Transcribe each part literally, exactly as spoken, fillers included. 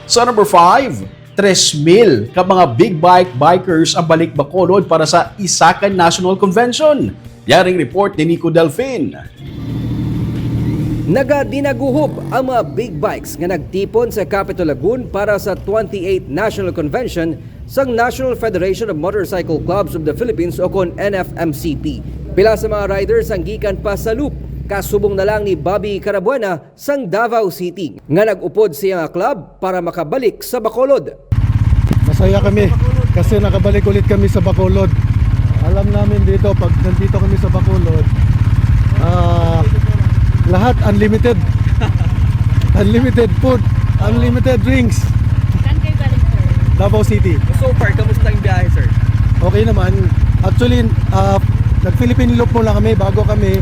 Sa number five, tres mil ka mga big bike bikers ang balik Bacolod para sa Isakan National Convention. Yaring report ni Nico Delfin. Nagadinaguhob ang mga big bikes nga nagtipon sa Capitol Lagoon para sa twenty-eighth National Convention sang National Federation of Motorcycle Clubs of the Philippines o kon N F M C P. Pila sa mga riders ang gikan pa sa Loop, kasubong na lang ni Bobby Carabuena sang Davao City, nga nag-upod sa iyang club para makabalik sa Bacolod. Masaya kami kasi nakabalik ulit kami sa Bacolod. Alam namin dito, pag nandito kami sa Bacolod, ah, lahat unlimited. Unlimited food, unlimited drinks. Saan kayo galing, sir? Davao City. So far, kamusta ang biyahe, sir? Okay naman. Actually, ah, nag-Philippine Loop muna kami bago kami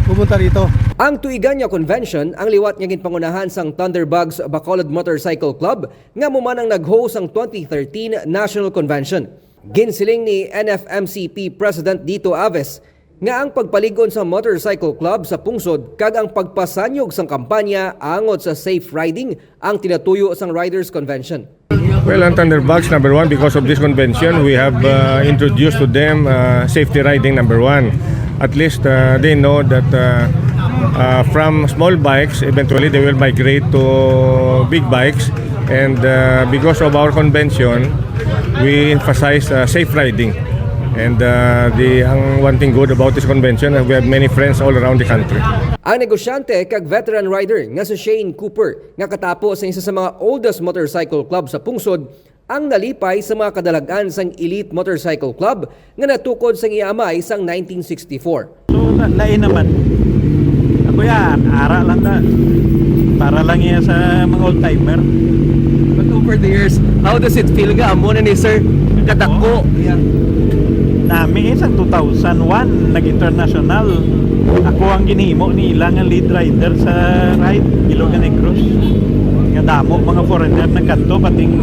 pumunta rito. Ang tuigan nga convention ang liwat nga ginpangunahan sang Thunderbugs Bacolod Motorcycle Club nga amo man ang nag-host sang twenty thirteen National Convention. Ginsiling ni N F M C P President Dito Aves nga ang pagpalig-on sa motorcycle club sa pungsod kag ang pagpasanyog sang kampanya angot sa safe riding ang tinatuyo sang Riders Convention. Well, ang Thunderbugs, number one, because of this convention, we have uh, introduced to them uh, safety riding, number one. At least uh, they know that uh, uh, from small bikes, eventually they will migrate to big bikes. And uh, because of our convention, we emphasize uh, safe riding. And uh, the ang one thing good about this convention, uh, we have many friends all around the country. Ang negosyante kag veteran rider nga si Shane Cooper, nga katapo sa isa sa mga oldest motorcycle club sa pungsod, ang nalipay sa mga kadalag-an sang Elite Motorcycle Club nga natukod sang iya amay sang nineteen sixty-four. So, la- lain naman. Ako yan, ara lang na. Para lang yan sa mga old-timer. But over the years, how does it feel nga? Amo na ni sir, kadako. Yeah. Nami eh, sa two thousand one, nag-international. Ako ang ginhimo nila nga lead rider sa ride, Ilog and Negros. Nga damo mga foreigner nagkadto, pating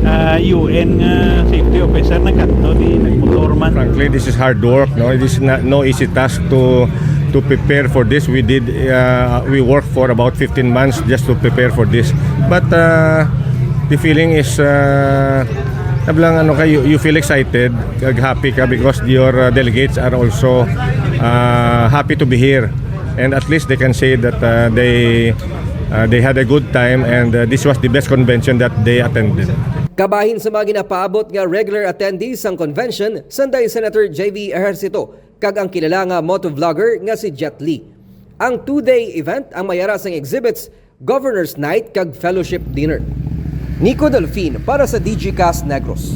ah, U N nga safety officer nagkadto, di nagmotor man. Frankly, this is hard work. No, it is not no easy task to to prepare for this. We did uh, we worked for about fifteen months just to prepare for this. But uh, the feeling is uh, tablang ano ka, you, you feel excited, kag happy ka because your uh, delegates are also uh, happy to be here. And at least they can say that uh, they uh, they had a good time and uh, this was the best convention that they attended. Kabahin sa mga ginapaabot nga regular attendees sang convention, sanday Senator J V Ejercito kag ang kilala nga motovlogger nga si Jet Li. Ang two-day event ang may ara sang exhibits, Governor's Night kag Fellowship Dinner. Nico Delfin para sa D G Cast Negros.